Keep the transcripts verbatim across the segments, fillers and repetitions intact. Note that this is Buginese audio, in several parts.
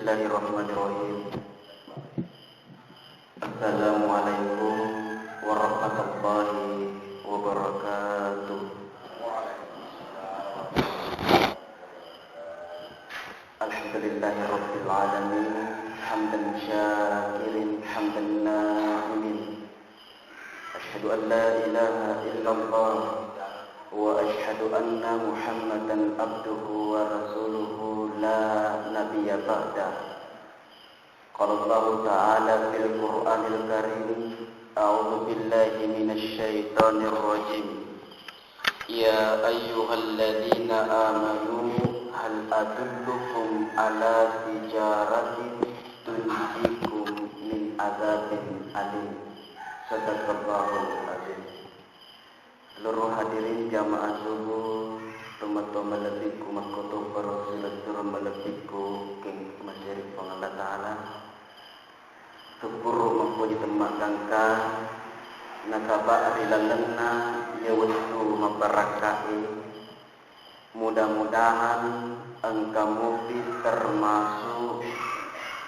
Bismillahirrahmanirrahim. Assalamualaikum warahmatullahi wabarakatuh. Alhamdulillahi rabbil alamin, hamdan syakirin, hamdan na'imin. Asyhadu an la ilaha illallah wa asyhadu anna Muhammadan abduhu wa rasuluhu la nabiyya ba'dah. Qala Allahu ta'ala fil Qur'anil Karim, a'udzu billahi minasy syaithanir rajim. Ya ayyuhalladzina amanu hal adullukum ala tijaratin tunjikum min adzabin alim. Sadaqallahul azim. Seluruh hadirin jamaah subuh, tomatoa malebbikku makkotoparo silessureng malebbikku keng maseri Puang Allah Ta'ala. Sukkuru mappoji temmaggangka nasaba ri lalenna iya wettu mabbarakka'e. Mudah-mudahan engka mupi termasuk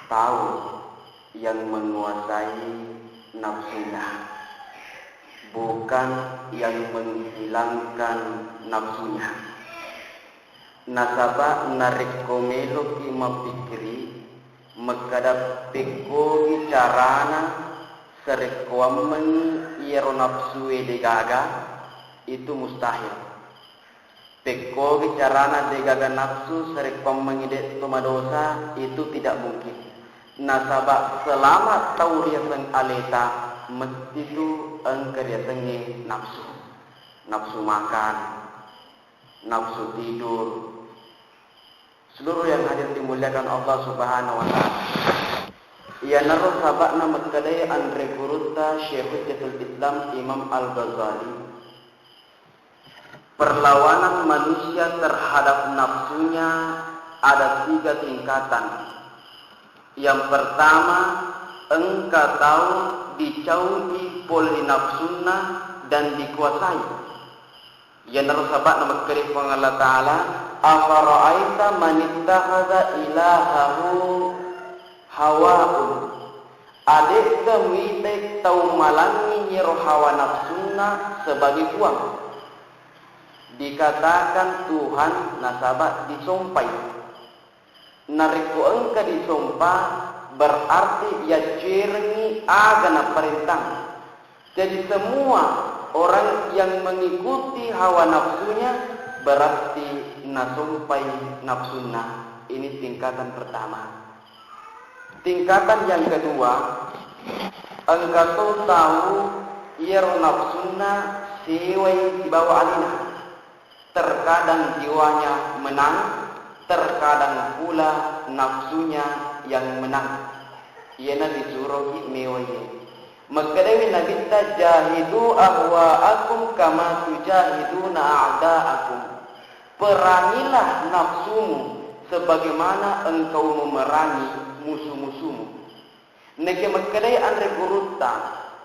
tau yang menguasai nafsunya, bukan yang menghilangkan nafsunya. Nasaba narekko meloki mappikkiri, makkada pekkogi carana sarekkoammengngi iyaro nafsue degaga, itu mustahil. Pekkogi carana degaga nafsu sarekkoammengngi de'to madosa, itu tidak mungkin. Nasaba selama tau riaseng aleta, mesti tu engka riasengnge nafsu. Nafsu makan, nafsu tidur. Seluruh yang hadir dimuliakan Allah Subhanahu wa Ta'ala. Iyanaro saba'na makkedai anre gurutta Syekh Hujjatul Islam Imam Al-Ghazali, perlawanan manusia terhadap nafsunya ada tiga tingkatan. Yang pertama, engka tau dicau'i pole nafsunna dan dikuasai. Iyanaro saba'na makkeda Puang Allah Ta'ala, "Afara'aita manittakhadha ilahahu hawahu." Ade'ga muitai tau malangngi iyaro hawa nafsunna sebagai puang? Dikatakan Tuhan nasaba disompai. Narekko engka disompa, berarti yaccerengngi aga naparentang. Jadi, semua orang yang mengikuti hawa nafsunya berarti nasompai nafsunna. Ini tingkatan pertama. Tingkatan yang kedua, engka to tau iyaro nafsunna sewai sibawa alena. Terkadang jiwanya menang, terkadang pula nafsunya yang menang. Iyana disuroki mewaiye. Makkedai Nabitta, "Jahidu ahwa'akum kama tujahiduna a'da'akum." Perangilah nafsumu sebagaimana engkau memerangi musuh-musuhmu. Neke makkedai anre gurutta,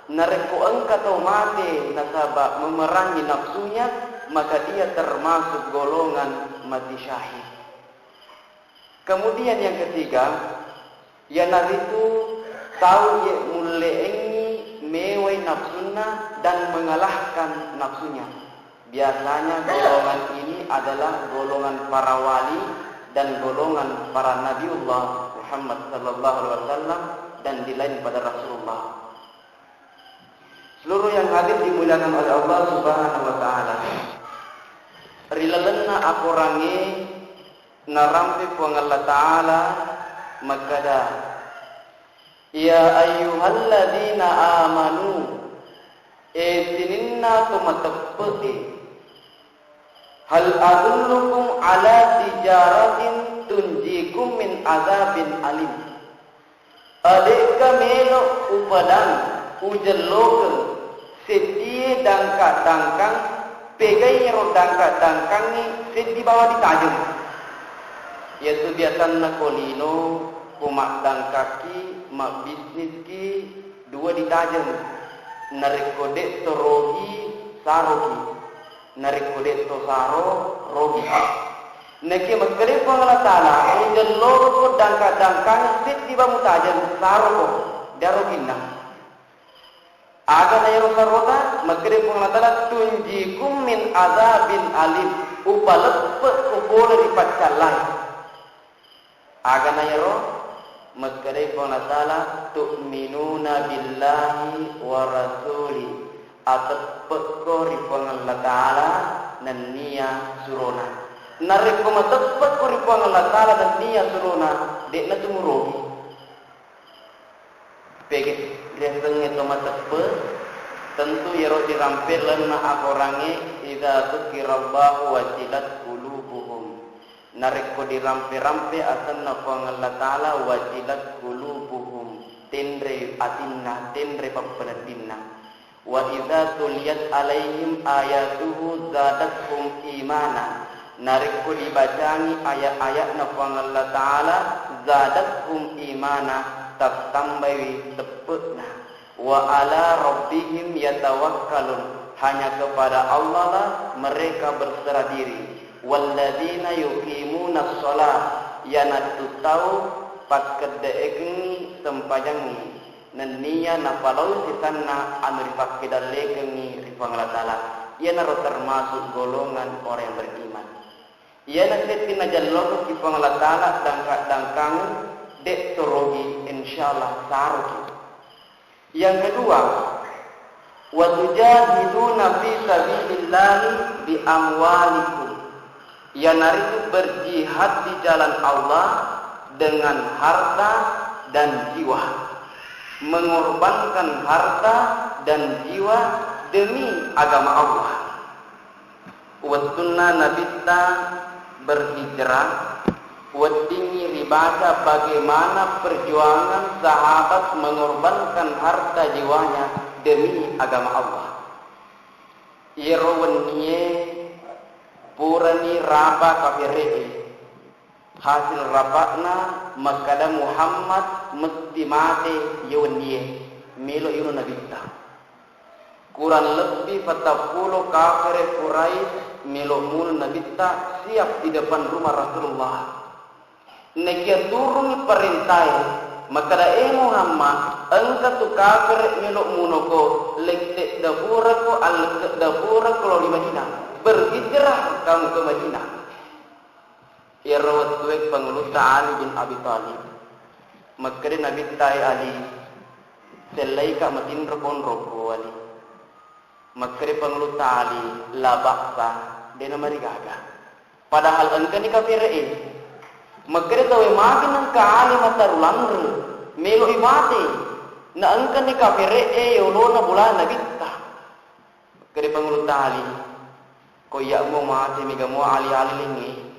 narekko engka tau mate nasaba memerangi nafsunya, maka dia termasuk golongan mati syahid. Kemudian yang ketiga, iyanaritu tau ye mulleengngi mewai nafsunna dan mengalahkan nafsunya. Biasanya golongan ini adalah golongan para wali dan golongan para Nabiullah Muhammad sallallahu alaihi wasallam dan di lain pada Rasulullah. Seluruh yang hadir dimuliakan oleh Allah Subhanahu wa Ta'ala. Ri lalenna akorangnge narampe Puang Allah Ta'ala makkeda, "Ya ayyuhalladzina amanu," e sininna to mateppe'e, "hal adullukum ala tijaratin tunjikum min azabin alim?" Ade'ga melo upadang, ujellokeng seddie dangka-dangkang, pegai ero dangka-dangkangnge seddi bawang ditajeng. Iyatu biasanna ko lino, ko maddangkakki, mabbisniski, dua ditajeng. Narekko de'to rogi, saroki. Narekko de'to saro, rogi. Nakia makkedai Puang Allah Ta'ala, "Ujelloko dangka-dangkang seddi ba mutajeng, saroko, daro ginna." Aga na ero sarota, makkedai Puang Allah Ta'ala, "Tunjikum min azabin alim," upaleppekko pole ri paccallai. Aga na ero, makkedai Puang Allah Ta'ala, "Tu'minuna billahi wa rasuli," ateppekko ri Puang Allah Ta'ala nennia surona. Narekko mateppekko ri Puang Allah Ta'ala nennia surona, de'na tu murogi. Pege riasengnge to mateppe, tentu iyaro dirampe lalenna akorangnge, "Idza dzukirallahu wajilat qulubuhum." Narekko dirampe-rampe asenna Puang Allah Ta'ala, "Wajilat qulubuhum," tenre atinna, tenre pappeneddinna. "Wa idza tuliyat alaihim ayatuhu zadathum imana." Narekko dibacangi ayat-ayatna Puang Allah Ta'ala, zadathum imana, tattambaiwi teppe'na. "Wa ala rabbihim yatawakkalun," hanya kepada Allah lah mereka berserah diri. "Walladzina yuqimunas shalah," iyanatu tau pakkedde'ekengngi sempajangnge. Nenniya napalao sisenna anu ripakkedallekengngi ri Puang Allah Ta'ala, iyanaro termasuk golongan orang yang beriman. Iyana seddi najellokekki Puang Allah Ta'ala dangka-dangkangeng, de' torogi, insyaallah saroki. Yang kedua, wa tujahiduna fi sabilillahi bi amwalikum. Iyanaritu berjihad di jalan Allah dengan harta dan jiwa. Mengorbankan harta dan jiwa demi agama Allah. Wettunna Nabitta berhijrah, weddingngi ribaca bagaimana perjuangan sahabat mengorbankan harta jiwanya demi agama Allah. Iyaro wennie purani rapa kafere'e. Hasil rapa'na makkada Muhammad mesti mate iya wennie, melo iuno Nabitta. Kurang lebbi patappulo kafere Quraisy melo muno Nabitta siap di depan rumah Rasulullah. Nakia turunni parentae, makkada, "E Muhammad, engka tu kafere melo munoko, lette dapurako, allekke dapurako lao ri Madinah. Berhijrah kamu ke Madinah." Iyaro wettue pangulutta Ali bin Abi Thalib. Makkeda Nabitta, "E Ali, sellaika matinro konroko, Ali." Makkeda pangulutta Ali, "La ba'sa, de' namarigaga." Padahal engkani kafere'e. Makkeda tauwe, "Magi nengka Ali mataru lanre, meloi mate, na engkani kafere'e yolona bola Nabitta." Makkeda pangulutta Ali, "Ko iya'mo mate mega mo ali-ali lengnge.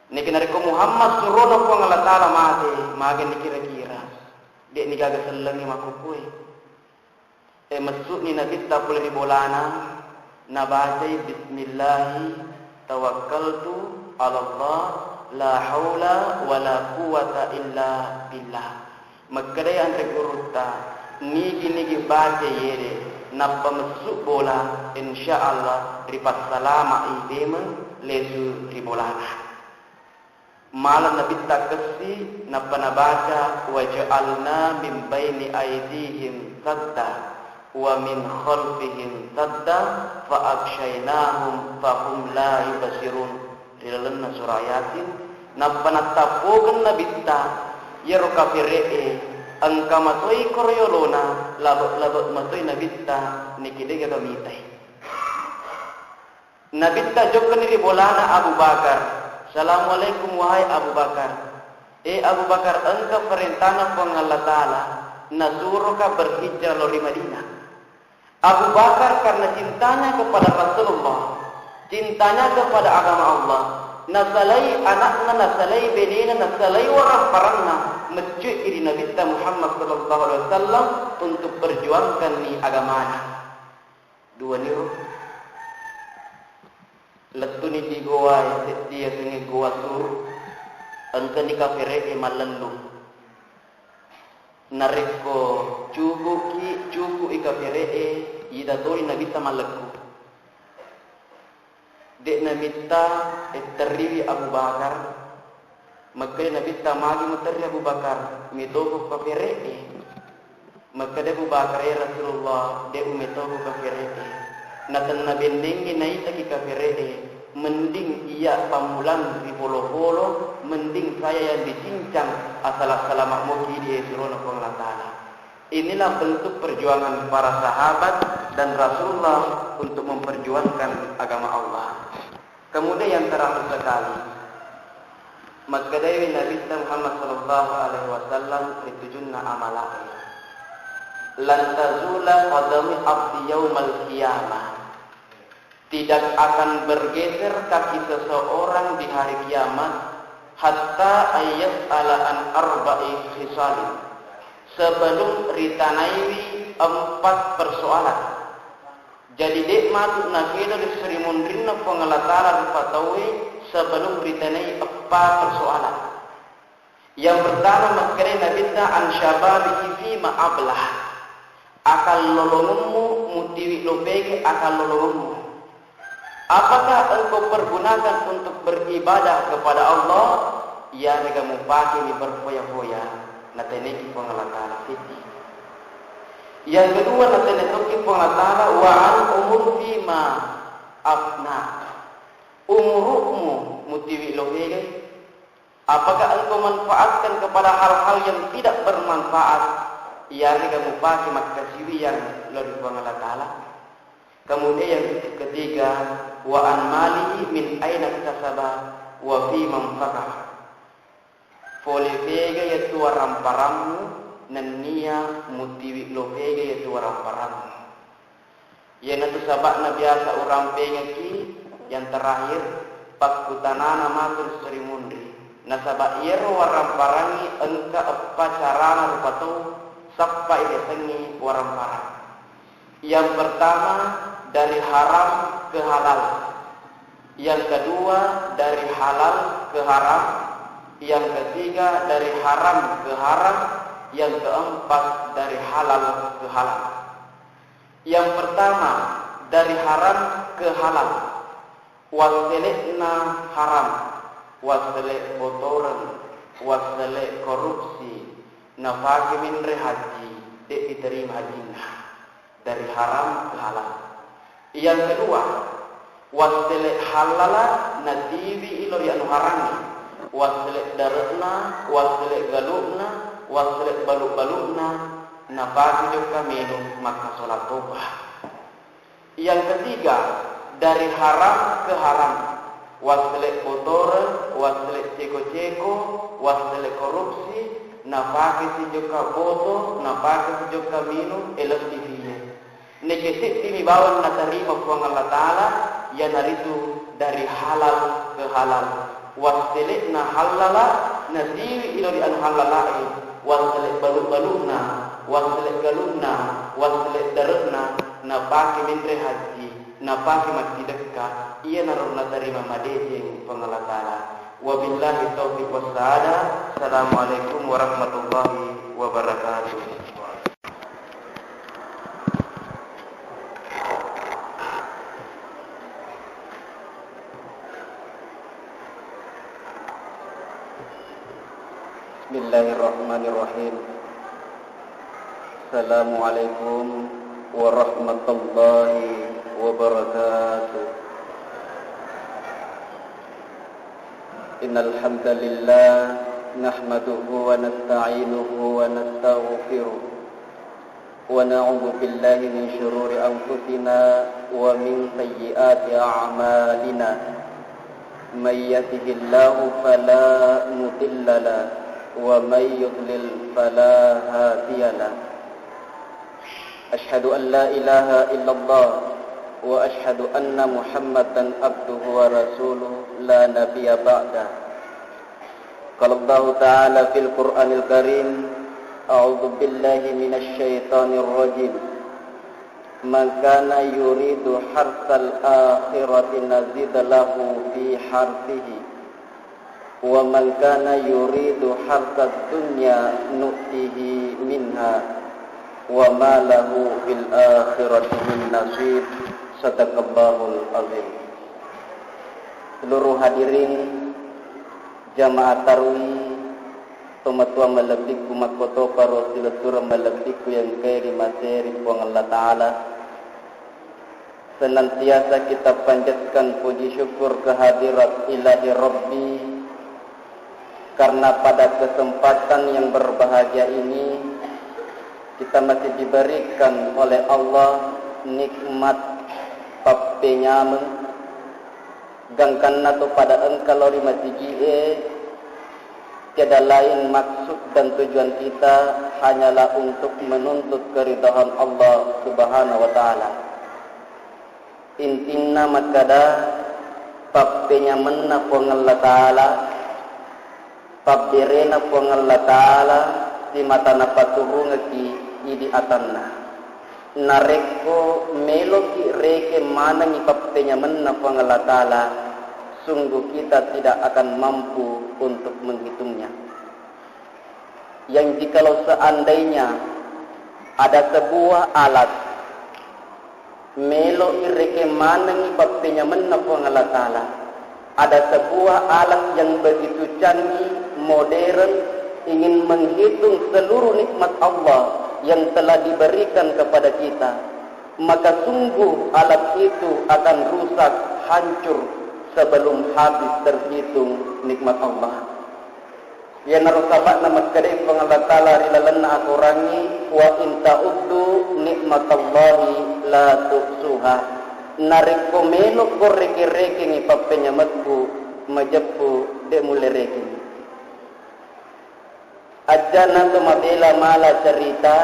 Niki narekko Muhammad surona Puang Allah Ta'ala mate, magani kira-kira? De'ni gaga sellengnge makkukue." E, messu'ni Nabitta pole ri bolana, nabacai, "Bismillahi tawakkaltu 'alallah, la haula wala quwwata illa billah." Makkedai anre gurutta, "Nigi-nigi baca yede, nappa messu bola, insya Allah ripassalama'i demeng lesu ri bolana." Mala Nabitta kessi, nappa nabaca, "Waja'alna min baini aidihim sadda, wa min khalfihim sadda, fa aghsyaynahum, fa hum la yubsirun." Ri lalenna Surah Yasin, nappa nattappokeng Nabitta, iyaro kafere'e, engka matoi koro yolona, labe'-labe' matoi Nabitta, niki de'gaga mitai. Nabitta jokkani ri bolana Abu Bakar. "Assalamualaikum, wahai Abu Bakar." "E Abu Bakar, engka parentana Puang Allah Ta'ala, nasuroka berhijrah lao ri Madinah." Abu Bakar karena cintanya kepada Rasulullah, cintanya kepada agama Allah, nasalai anakna, nasalai benena, nasalai warang paranna, meccui ri Nabitta Muhammad sallallahu alaihi wasallam untuk perjuangkan ni agamana. Duaniro. Lettuni di gowae, seddi yasengnge Gowa Sur, engkani kafere'e mallellu. Narekko cukuki, cukuki kafere'e, ida toni Nabitta mallekku. De' Nabitta etterriwi Abu Bakar, makkeda Nabitta, "Magi muterri Abu Bakar, metoko kafere'e?" Makkeda Abu Bakar, "Ya Rasulullah, de' umetoko kafere'e. Natenna bennengngi naitaki kafere'e, mending iya pammulang ri polo-polo, mending saya yang dicincang, asala-salama' moki di surona Puang Allah Ta'ala." Inilah bentuk perjuangan para sahabat dan Rasulullah untuk memperjuangkan agama Allah. Kemudian yang terakhir sekali, makkedai Nabi Muhammad sallallahu alaihi wasallam ri tujunna amala'e, "Lan tazula qadami abdi yaumal qiyamah." Tidak akan bergeser kaki seseorang di hari kiamat hatta ayyas'ala an arba'i khisalin, sebelum ritanaiwi empat persoalan. Jadi, de' matu nakedo ri seri munrinna Puang Allah Ta'ala rupa tauwe sebelum ritanai eppa persoalan. Yang pertama, makkeda Nabitta, "An syababihi fima ablah." Akal lolongummu, mutiwi lopege akal lolongummu. Apakah engkau pergunakan untuk beribadah kepada Allah? Iyarega mupakeni berfoya-foya, nateneki Puang Allah Ta'ala fitni. Yang kedua, natene tokki Puang Allah Ta'ala, "Wa an umur fima afna." Umuru'mu mutiwi lohegai. Apakah engkau manfaatkan kepada hal-hal yang tidak bermanfaat? Iyarega mupake makkasiwiyang lao ri Puang Allah Ta'ala. Kemudian yang ketiga, "Wa an malihi min aina iktasaba wa fi manfaqah." Fole fega iyatu waramparammu, nennia mutiwi lo fega iyatu waramparammu. Iyanatu saba'na biasa urampengekki. Yang terakhir, pakkutanana matu ri seri munri. Nasaba iyaro waramparangngi engka eppa carana rupa tau sappai riasengngi waramparang. Yang pertama, dari haram ke halal. Yang kedua, dari halal ke haram. Yang ketiga, dari haram ke haram. Yang keempat, dari halal ke halal. Yang pertama, dari haram ke halal. Wassele'na haram, wassele' botoreng, wassele' korupsi, nafake menre haji, de' diterima hajinna. Dari haram ke halal. Yang kedua, wassele' hallala natiwi ilo ri anu harangnge. Wassele' dare'na, wassele' galu'na, wassele' balu'-balu'na, napake jokka menu makkasola topa. Yang ketiga, dari haram ke haram. Wassele' botoreng, wassele' ceko-ceko, wassele' korupsi, napake si jokka boto, napake si jokka minung, elessi fiye. Neke seddimi bawang natarima Puang Allah Ta'ala, iyanaritu dari halal ke halal. Wassele'na hallala, natiwi ilo ri anu hallala'e, wassele' balu'-balu'na, wassele' galu'na, wassele' dare'na, napake menre haji, napake makkidekka, iyanaro natarima madeceng Puang Allah Ta'ala. Wabillahi taufiq wassa'adah. Assalamualaikum warahmatullahi wabarakatuh. Bismillahirrahmanirrahim. Assalamualaikum warahmatullahi wabarakatuh. Innal hamdalillah, nahmaduhu wa nasta'inuhu wa nastaghfiruh. ونعوذ بالله من شرور أنفسنا ومن سيئات أعمالنا. من يهده الله فلا مضل له ومن يضلل فلا هادي له. أشهد أن لا إله إلا الله وأشهد أن محمدا عبده ورسوله لا نبي بعده. قال الله تعالى في القرآن الكريم، أعوذ بالله من الشيطان الرجيم. من كان يريد حرث الآخرة نزد له في حرثه، ومن كان يريد حرث الدنيا نؤته منها، وما له في الآخرة من نصيب. صدق الله العظيم. Seluruh hadirin jamaah tarwih, tomatoa malebbikku makkotoparo silessureng malebbikku yang engkae rimasei ri Puang Allah Ta'ala. Senantiasa kita panjatkan puji syukur kehadirat Ilahi Rabbi, karena pada kesempatan yang berbahagia ini kita masih diberikan oleh Allah nikmat pappenyameng. Gangkanna to pada engka lao ri masigi'e, tiada lain maksud dan tujuan kita hanyalah untuk menuntut keridhaan Allah Subhanahu wa Ta'ala. Intinna makkada, pappenyamenna Puang Allah Ta'ala, pabberena Puang Allah Ta'ala, simata napaturungekki idi atanna. Narekko meloki rekeng manengngi pappenyamenna Puang Allah Ta'ala, sungguh kita tidak akan mampu untuk menghitungnya. Yang jikalau seandainya ada sebuah alat melo irekeng manengngi pappenyamenna Puang Allah Ta'ala, ada sebuah alat yang begitu canggih, modern, ingin menghitung seluruh nikmat Allah yang telah diberikan kepada kita, maka sungguh alat itu akan rusak, hancur sebelum habis terhitung nikmat Allah. Iyanaro saba'na makkedai Puang Allah Ta'ala ri lalenna akorangnge, "Wa in ta'uddu ni'matallahi la tuhsuha." Narekko melokko reke-rekengngi pappenyamekku, majeppu de' mulle rekeng. Ajjana to mabela mala cerita,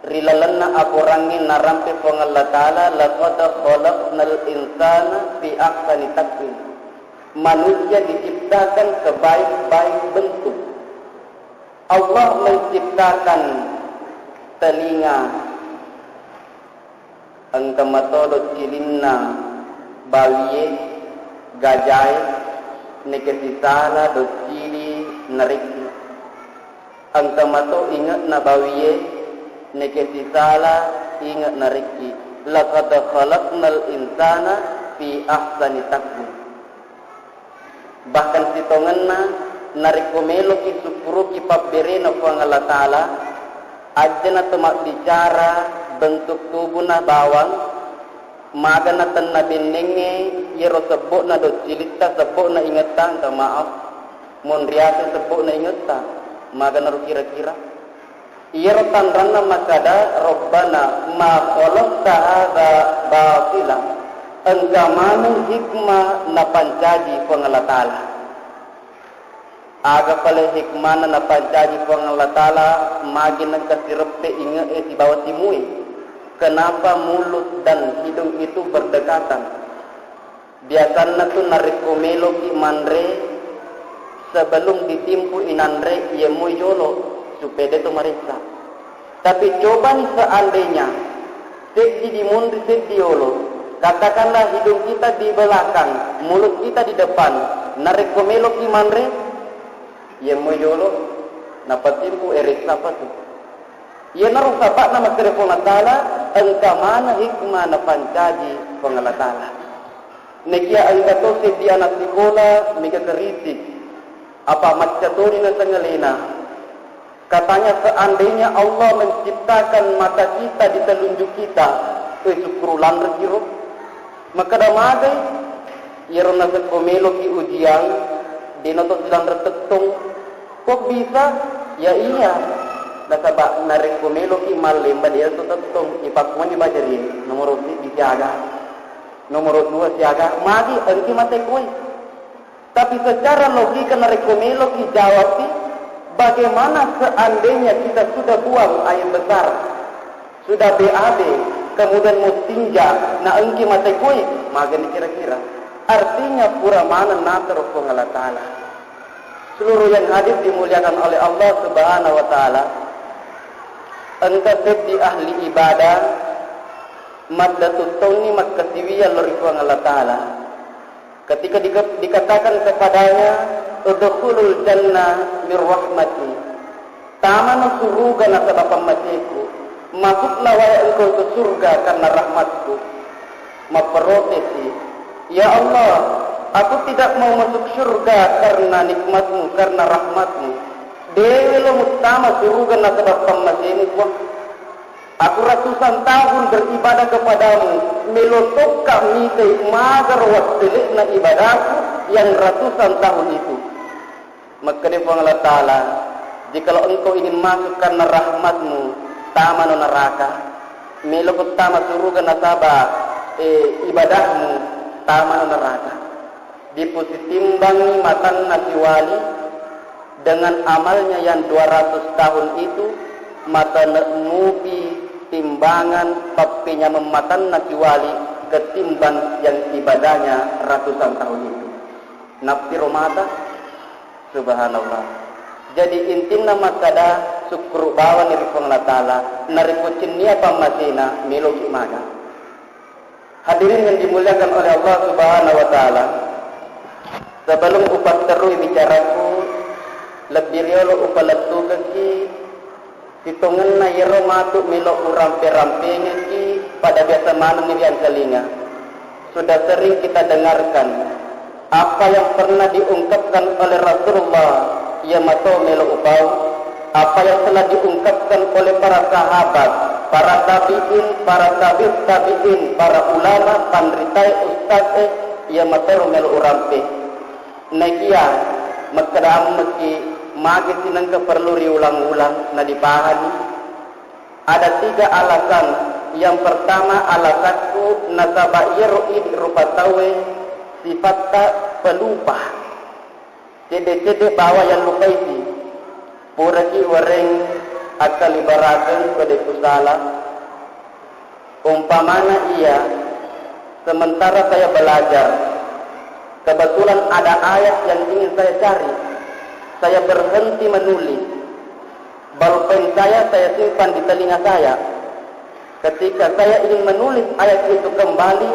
ri lalenna akorangnge narampe Puang Allah Ta'ala, "Laqad khalaqnal insana fi ahsani taqwim." Manusia diciptakan sebaik-baik bentuk. Allah menciptakan telinga, engka mato doccilinna bawie, gajae, neke sisala doccili narekki. Engka mato inge'na bawie, neke sisala inge' narekki. Laqad khalaqnal insana fi ahsani taqwim. Bahkan sitongenna, narekko meloki sukkuruki pabberena Puang Allah Ta'ala, ajjana to mabbicara bentuk tubuna bawang, magana tenna bennengnge, iyaro sebbo'na doccilitta, sebbo'na ingetta, engka maaf, monriaseng sebbo'na ingetta, maganaro kira-kira. Iyaro tanranna makkada, "Rabbana ma khalaqta hadza batila." Engka maneng hikmah napancaji Puang Allah Ta'ala. Aga pale hikmahna napancaji Puang Allah Ta'ala, magi nengka sireppe inge'e sibawa timue? Kenapa mulut dan hidung itu berdekatan? Biasanna tu narekko meloki manre, sebelum ditimpu inanre, iyemmoi jolo, supaya de to maressa. Tapi cobani seandainya seddi di munri, seddi yolo, katakanlah hidung kita di belakang, mulut kita di depan, narekko meloki manre, iyemmoi jolo, napatimpu, eressa apa tu? Iyanaro saba'na makkeda Puang Allah Ta'ala, engka maneng hikmah napancaji Puang Allah Ta'ala. Nekia engka to seddi anak sikola mega kritik, apa macca toni naseng alena. Katanya, seandainya Allah menciptakan mata kita di telunjuk kita, eh, sukkuru lanreki ro. Makkeda magai, iyaro nasekko meloki ujian, dena to silanre tettong. Kok bisa? Ya iya. Nasaba narekko meloki mallemba, de to tettong, ipakkuani bajari nomoro siddi siaga, nomoro dua siaga, magi engki mate koe. Tapi secara logika narekko meloki jawabki, bagaimana seandainya kita sudah buang air besar, sudah B A B, kemudian mustinja, na engki mate koe, magani kira-kira? Artinya pura maneng natoro Puang Allah Ta'ala. Seluruh yang hadir dimuliakan oleh Allah Subhanahu wa Ta'ala. Engka seddi ahli ibadah maddatu tonni makkasiwiang lao ri Puang Allah Ta'ala. Ketika dike-, dikatakan kepadanya, "Udkhulul jannah min rahmati." Tamano suruga nasaba pammaseku. Masuklah wahai engkau ke surga karena rahmatku. Mapprotesi, "Ya Allah, Aku tidak mau masuk surga karena nikmatmu, karena rahmatmu. Dewe lo muttama suruga nasaba pammasemu, Puang. Aku ratusan tahun beribadah kepadamu, melo tokka mitai magaro wassele'na ibadahku yang ratusan tahun itu. Makkeda Puang Allah Ta'ala, "Jikalau engkau ingin masuk karena rahmatmu, tamano neraka. Melo ko tama suruga nasaba, eh, ibadahmu, tamano neraka." Dipusitimbangi matanna siwali dengan amalnya yang dua ratus tahun itu, matane mupi timbangan pappenyameng matanna siwali ketimbang yang ibadahnya ratusan tahun itu. Nappiro mata? Subhanallah. Jadi intinna makkada sukkuru bawani ri Puang Allah Ta'ala, narekko cinnia pammasena, meloki maga. Hadirin yang dimuliakan oleh Allah Subhanahu wa Ta'ala, sebelum upasserui bicaraku, lebbi riolo upalettukekki sitongenna iyaro matu melo urampe-rampengekki pada biasa manenni riangkalinga. Sudah sering kita dengarkan apa yang pernah diungkapkan oleh Rasulullah, iya mato melo upau, apa yang telah diungkapkan oleh para sahabat, para tabi'in, para tabi'ut tabi'in, para ulama, panritae, ustadz, eh, iya matoro melo urampe. Nakia makkeda ammekki, magi sinengka perlu riulang-ulang nadipahami? Ada tiga alasan. Yang pertama, alasakku nasaba iyaro idi rupa tauwe sifatta pelupa. Cedde-cedde bawa yallupaisi. Puraki wereng akkalibarakeng ko de kusala. Umpamana iya, sementara saya belajar, kebetulan ada ayat yang ingin saya cari, saya berhenti menulis. Bolpen saya, saya simpan di telinga saya. Ketika saya ingin menulis ayat itu kembali,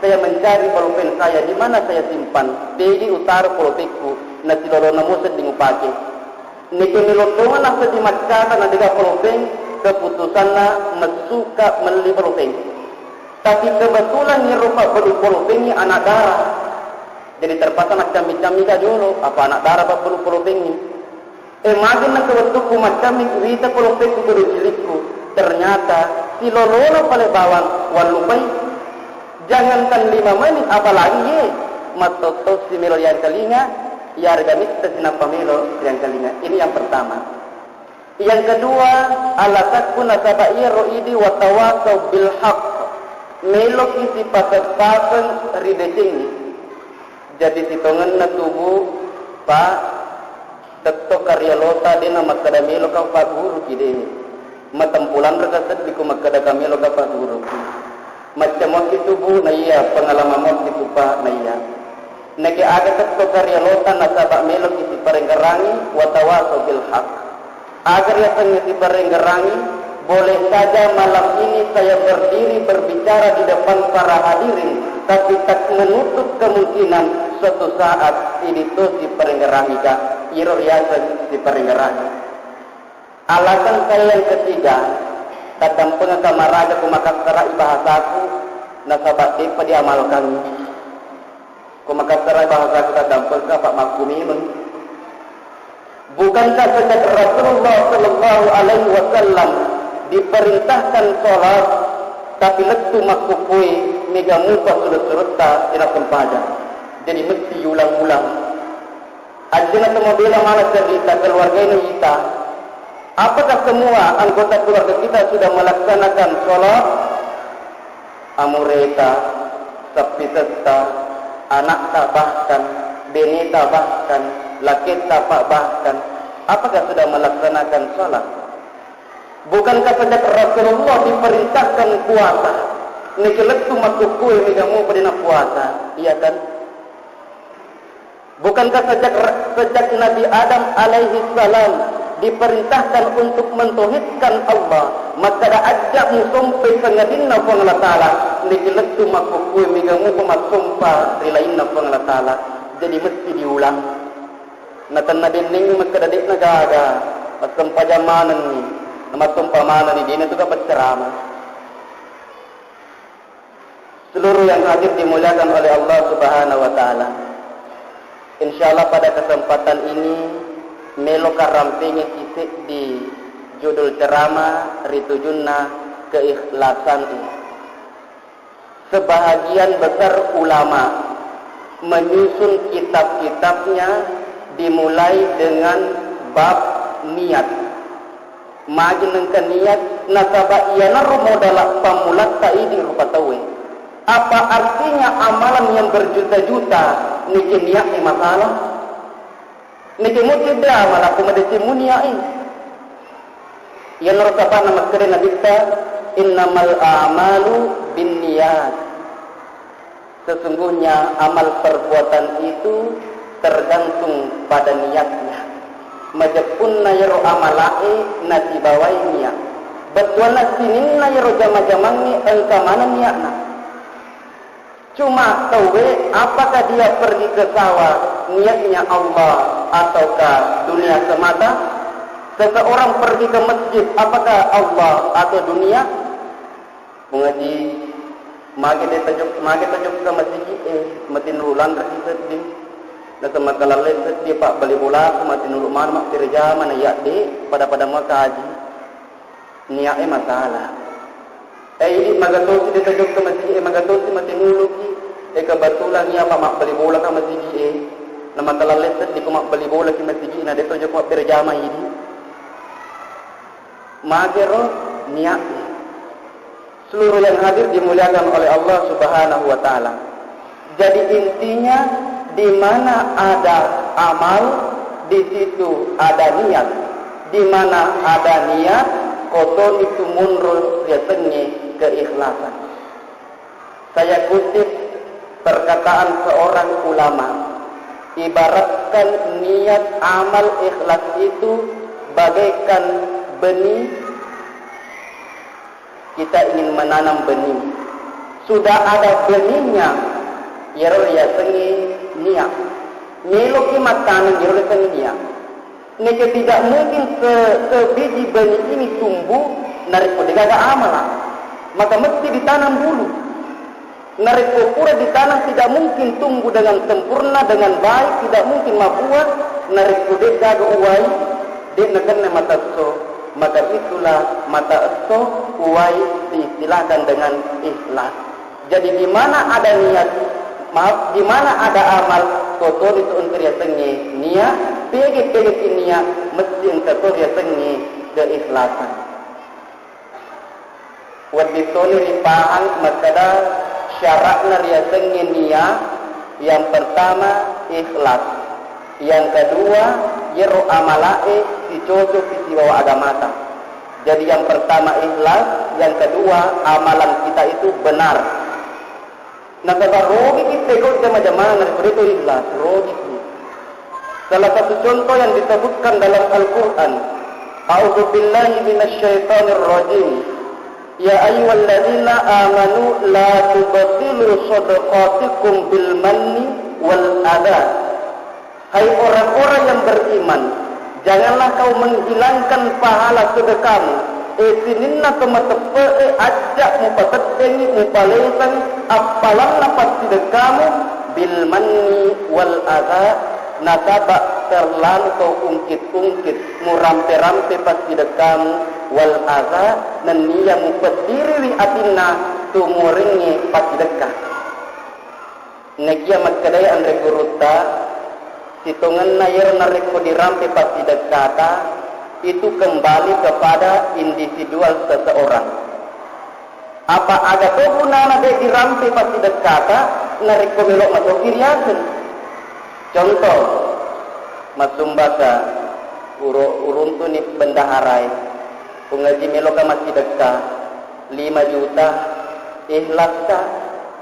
saya mencari bolpen saya, di mana saya simpan. Tegi utaro polopekku, nasilolona musedding upake. Neke melottongan nasa di makkata na dega polopeng, keputusanna messuka melli polopeng. Tapi kebetulan niro pabbelu polopengi anak dara. Jadi terpaksa naccammi-cammi ka jolo, apa anak dara pabbelu polopengi. Eh, magi nengka wettukku maccammi, wita polopekku beru cilikku. Ternyata silolona pale bawang wallupai. Jangankan lima menit, apalagi ye mattotto si melo riangkalinga, yarega mitta sinappa melo riangkalinga. Ini yang pertama. Yang kedua, alasakku nasaba iyaro idi watawasau bil haq, meloki sipaseng-paseng ri decengngi. Jadi sitongenna tubu, Pak, tetto karialota dena makkeda meloka pagguruki de. Matempulanreka seddi ku makkeda ka meloka pagguruki. Macca moki tubu na iya, pengalaman moki tupa na iya. Nake aga tetto karialota nasaba meloki siparengerangi, watawasau bil haq. Aga riasengnge siparengerangi, boleh saja malam ini saya berdiri berbicara di depan para hadirin, tapi tak menutup kemungkinan suatu saat idi to siparengerangika, iro riaseng siparengerangi. Alasan saya yang ketiga, taddampengaka maraga ku makassarai bahasaku, nasaba depa diamalkangngi. Ko makassarai bahasaku taddampengka, apa makkumimeng. Bukankah sejak Rasulullah sallallahu alaihi wasallam diperintahkan sholat, tapi lettu makkukkue mega mupa surut-surutta sila sempajang. Jadi mesti ulang-ulang. Ajana to mabela mana cerita keluarga ini kita. Apakah semua anggota keluarga kita sudah melaksanakan sholat? Amureta, sappisetta, anakta bahkan, beneta bahkan, laketta pak bahkan, apakah sudah melaksanakan sholat? Bukankah sejak Rasulullah diperintahkan puasa, neke lettu makkukkue mega mupa dena puasa, iya kan? Bukankah sejak, sejak Nabi Adam alaihi salam diperintahkan untuk mentauhidkan Allah, makkada ajja musompai sangadinna Puang Allah Ta'ala, niki lettu makkukkue mega mupa massompa ri lainna Puang Allah Ta'ala. Jadi mesti diulang. Natenna bennengngi makkada de'na gaga, massempajang manenni, namassompa manenni, de'na tu ga paccerama. Seluruh yang hadir dimuliakan oleh Allah Subhanahu wa Ta'ala. Insyaallah pada kesempatan ini meloka rampengi seddi judul ceramah ri tujunna keikhlasan. Sebahagian besar ulama menyusun kitab-kitabnya dimulai dengan bab niat. Magi nengka niat, nasaba iyanaro modala pammulatta idi rupa tauwe. Apa artinya amalan yang berjuta-juta neke niatnya masalah? Neke muti de amala ko madeceng mu niat e. Iyanaro sabana makkeda Nabitta, "Innamal a'malu binniyat." Sesungguhnya amal perbuatan itu tergantung pada niatnya. Majeppunna yero amalae nasibawai niat. Bettuanna sininna yero jama-jamangnge engka maneng niatna. Cuma tauwe, apakah dia pergi ke sawah niatnya Allah ataukah dunia semata? Seseorang pergi ke masjid, apakah Allah atau dunia? Mengaji, magi de tajok, magi tajok ke masjid, eh, matinulu lanre seddi. Nasaba kalalle seddi, Pak, bali bola, matinulu mana, mak, terjama na iya de, pada-pada makaji. Niat e masalah. Eh, idi magatosi de tajokka masigi e, magatosi matinuluki. Eh, kebetulan iya, Pak, mabbali bola ka masigi e. Na makalalle seddi ko mabbali bola ki masigi e, na de tojokka berjama idi. Magero niat. Seluruh yang hadir dimuliakan oleh Allah Subhanahu wa Ta'ala. Jadi, intinya, di mana ada amal, di situ ada niat. Di mana ada niat, kotoni tu monro riasengnge keikhlasan. Saya kutip perkataan seorang ulama, ibaratkan niat amal ikhlas itu bagaikan benih. Kita ingin menanam benih. Sudah ada benihnya, iyaro riasengnge niat. Meloki mattaneng, iyaro riasengnge niat. Neke tidak mungkin se-, sebiji benih ini tumbuh narekko degaga amala. Maka mesti ditanam dulu. Narekko pura ditanam, tidak mungkin tumbuh dengan sempurna, dengan baik, tidak mungkin mabuah, narekko degaga uwai, de nakenna mata esso, maka itulah mata esso uwai diistilahkan dengan ikhlas. Jadi, di mana ada niat, maaf, di mana ada amal, totoni tu engka riasengnge niat, pege-pege ki niat, mesti engka to riasengnge keikhlasan. Wedding toni ripahang makkeda syara'na riasengnge niat, yang pertama ikhlas, yang kedua yero amala'e sicocoki sibawa agamata. Jadi yang pertama ikhlas, yang kedua amalan kita itu benar. Nasaba rogiki pegau jama-jamang narekko de'to ikhlas, rogiki. Salah satu contoh yang disebutkan dalam Al-Quran, "A'udzu billahi minasyaitonir rajim. Ya ayyuhalladzina amanu la tubtilu shadaqatikum bil manni wal adza." Hai orang-orang yang beriman, janganlah kau menghilangkan pahala sedekahmu. Eh, sininna to mateppe'e, ajja mupateddengi, mupalesang appalanna passidekkamu, bil manni wal adza, nasaba terlalu kau ungkit-ungkit, murampe-rampe passidekkamu, wal adza, nenniya mupeddiriwi atinna tu muorengnge passidekka. Nakia makkedai anre gurutta, sitongenna iyaro narekko dirampe passidekkata, itu kembali kepada individual seseorang. Apa aga to gunana de dirampe passidekkata narekko melo matoki riaseng? Contoh, massumbasa, uro-, uruntuni bendaharae, pungaji meloka massidekka, lima juta, ikhlaska?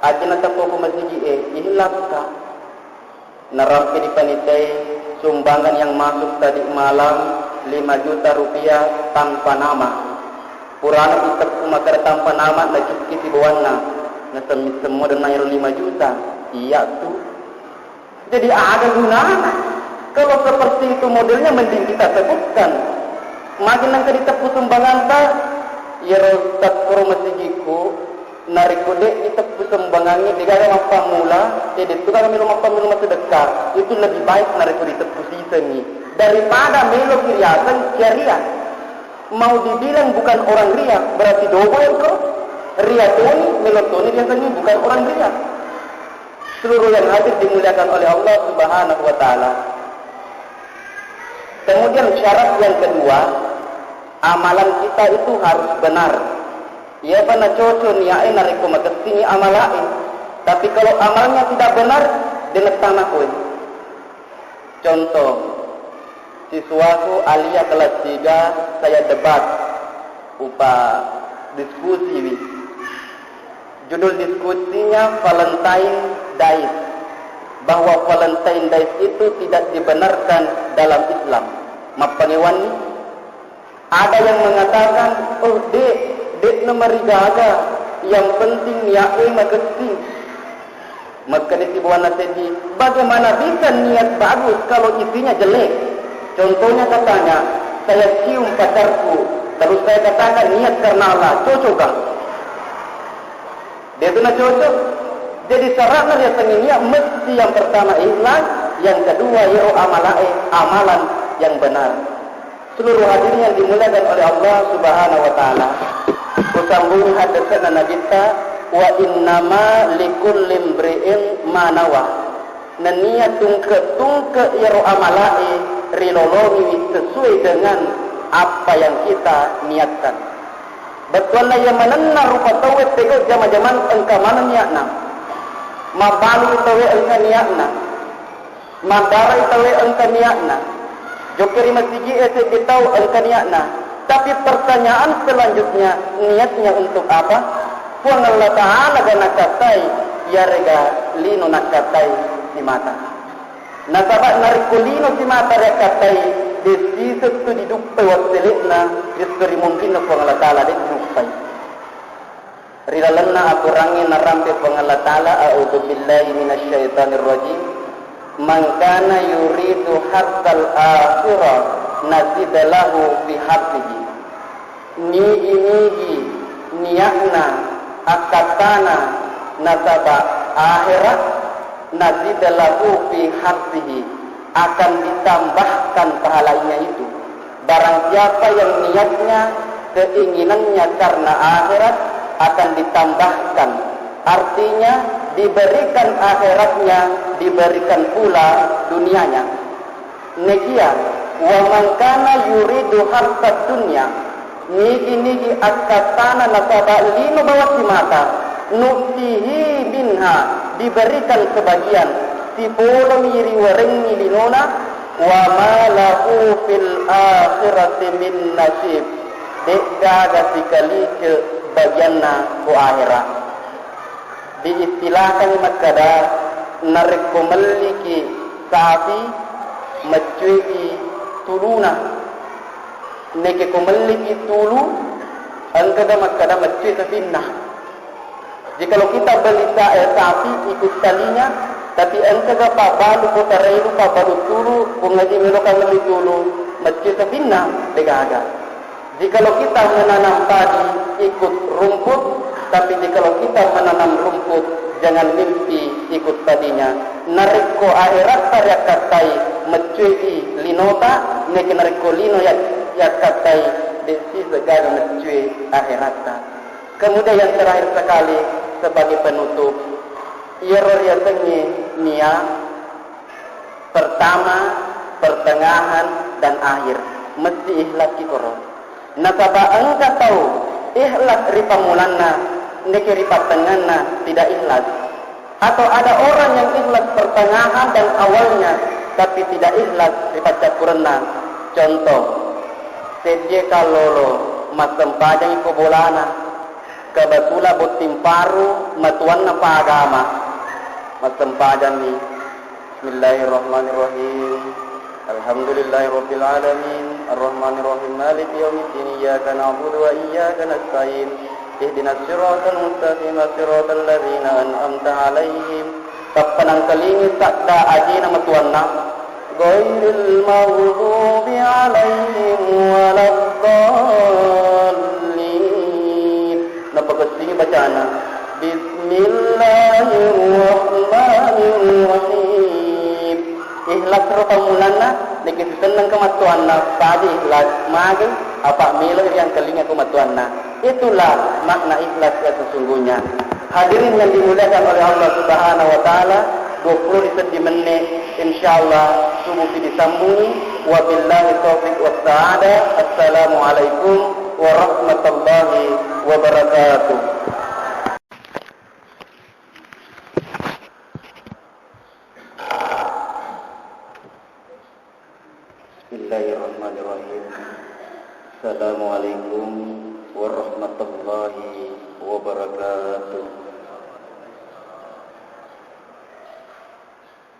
Aja nateppo ko masigi e, ikhlaska? Narampe di panitia e sumbangan yang masuk tadi malam lima juta rupiah tanpa nama. Purana iteppu makkeda tanpa nama, nacukki sibawanna, nasemmi semmo denna ero lima juta. Iya tu. Jadi ada gunana. Kalau seperti itu modelnya, mending kita sebutkan. Magi nengka diteppu sumbanganta, iyaro takkoro masigiku, Narekko de' diteppu sembangangnge, de'gaga mappammula, e, de'tu gaga melo mappammula massedekka, itu lebih baik narekko diteppu sisengngi daripada melo ki riaseng cia ria. Mau dibilang bukan orang ria, berarti dobo engko. Ria toni, melo toni riasengngi bukan orang ria. Seluruh yang hadir dimuliakan oleh Allah Subhanahu wa Ta'ala. Kemudian syarat yang kedua, amalan kita itu harus benar. Iyapa nacoco niae narekko makessini amalae. Tapi kalau amalnya tidak benar, de' nattama koe. Contoh, siswaku alia kelas tiga, saya debat, upa diskusiwi. Judul diskusinya Valentine Days, bahwa Valentine Days itu tidak dibenarkan dalam Islam. Mappangewanni? Ada yang mengatakan, "Oh, de', de' namarigaga, yang penting niae makessing." Makkeda sibuanna seddi, "Bagaimana bisa niat bagus kalau isinya jelek?" Contohnya katanya, "Saya cium pacarku, terus saya katakan niat karena Allah, cocok gak?" De'tu nacocok. Jadi syaratna riasengnge niat mesti yang pertama ikhlas, yang kedua yero amalae amalan yang benar. Seluruh hadirin yang dimuliakan oleh Allah Subhanahu wa Ta'ala, usambungi haddese'na Nabitta, "Wa innama likulli imri'in ma nawa." Nennia tungke-tungke iyaro amalae rilolongiwi sesuai dengan apa yang kita niatkan. Bettuanna iya manenna rupa tauwe pegau jama-jamang engka maneng niatna. Mabbalu tauwe engka niatna. Maddarai tauwe engka niatna. Jokke ri masigi'e seddi tau engka niatna. Tapi pertanyaan selanjutnya, niatnya untuk apa? Puang Allah Ta'ala ga nakattai, iyarega lino nakattai simata. Nasaba narekko lino simata riakkattai, de' siseng tu diduppai wassele'na ri esso ri munrinna Puang Allah Ta'ala, de' diduppai. Ri lalenna aturangnge narampe Puang Allah Ta'ala, "A'udzubillahi minasyaitonirrajim. Man kana yuridu hartsal akhirah nazid lahu fi hartsihi." Nigi-nigi niatna akkattana nasaba akhera, nazid lahu fi hartsihi, akan ditambahkan pahalanya itu. Barang siapa yang niatnya, keinginannya karena akhirat, akan ditambahkan. Artinya, diberikan akhiratnya, diberikan pula dunianya. Nekia, wa man kana yuridu hartsad dunya, nigi-nigi akkattana nasaba lino bawang simata, nu'tihi minha, diberikan sebagian, sipolomi riwerengngi linona, wa ma lahu fil akhirati min nasib, de'gaga sikalike bagianna ko ahera. Diistilahkan makkada, narekko melliki sapi, maccueki tuluna. Neke ko melliki tulu, engkaga makkada maccue sapinna. Jikalau kita beli sa-, eh, sapi ikut talinya, tapi engkaga pabbalu ko tarelu, pabbalu tulu, Puang Haji meloka melli tulu, maccue sapinna, degaga. Jikalau kita menanam padi, ikut rumput, tapi jikalau kita menanam rumput, jangan mimpi ikut padinya. Narekko aheratta riakkattai, maccuei linota, neke narekko lino ya-, yakkattai, de' siseggaga maccue aheratta. Kemudian yang terakhir sekali, sebagai penutup, iyaro riasengnge nia, pertama, pertengahan, dan akhir. Mesti ikhlas ki koro. Nasaba engka tau ikhlas ri pammulanna, neke ri pattengnganna tidak ikhlas. Atau ada orang yang ikhlas pertengahan dan awalnya, tapi tidak ikhlas ri paccappurenna. Contoh, seddie kallolo massempajang ko bolana, kebetulan botting paru matuanna pa agama, massempajang ni. Bismillahirrahmanirrahim. Alhamdulillahirabbil alamin. Arrahmanirrahim. Maliki yaumiddin. Iyyaka na'budu wa iyyaka nasta'in. Ihdinas siratal mustaqim. Siratal ladzina an'amta 'alaihim. Tappa nangkalingi sadda ajena matuanna. Ghairil maghdubi 'alaihim waladdallin. Napakessingi bacana. Bismillahirrahmanirrahim. Ikhlas ro pammulanna, niki sisenneng kemattoanna, saja ikhlas, magi apa melo yang kelinga kemattoanna. Itulah makna ikhlas yang sesungguhnya. Hadirin yang dimuliakan oleh Allah Subhanahu wa Ta'ala, dua puluh di seddi menne, insyaallah subuh disambungi. Wabillahi taufiq was sa'adah. Assalamualaikum warahmatullahi wabarakatuh. Bismillahirrahmanirrahim. Assalamualaikum warahmatullahi wabarakatuh.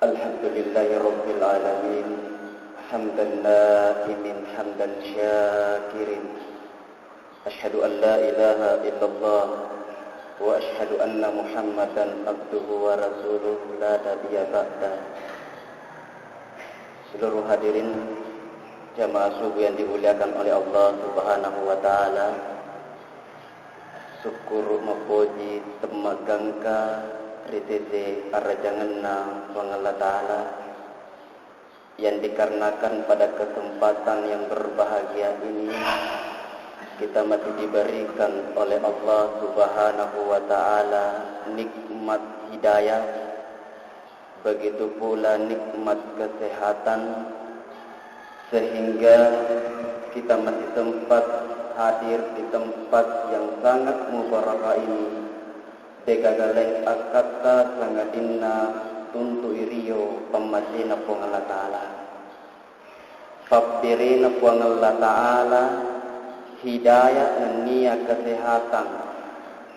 Alhamdulillahirabbil alamin. Hamdan naimin, hamdan syakirin. Asyhadu an la ilaha illallah wa asyhadu anna Muhammadan abduhu wa rasuluh la nabiyya ba'da. Seluruh hadirin jamaah subuh yang dimuliakan oleh Allah Subhanahu wa Ta'ala, syukur mapoji temmagangka ri tete arajangenna Puang Allah Ta'ala, yang dikarenakan pada kesempatan yang berbahagia ini, kita masih diberikan oleh Allah Subhanahu wa Ta'ala nikmat hidayah, begitu pula nikmat kesehatan, sehingga kita masih sempat hadir di tempat yang sangat mubarakah ini. Degaga laing akkatta sangadinna tuntu irio pammasena Puang Allah Ta'ala. Pabberena Puang Allah Ta'ala hidayah nennia kesehatan.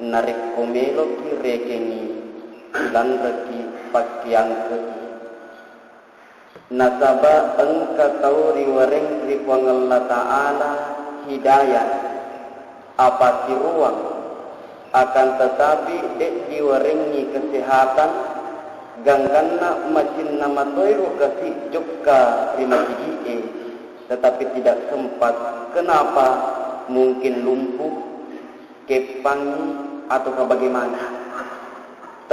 Narekko meloki rekengi, lanreki, pakkiangkeki. Nasaba engka tau riwareng ri Puang Allah Ta'ala hidayah, apatiruang, akan tetapi de diwarengngi kesehatan, gangkanna macinna matoiro kasi jokka ri masigi'e, tetapi tidak sempat. Kenapa? Mungkin lumpuh, keppangngi, ataukah bagaimana.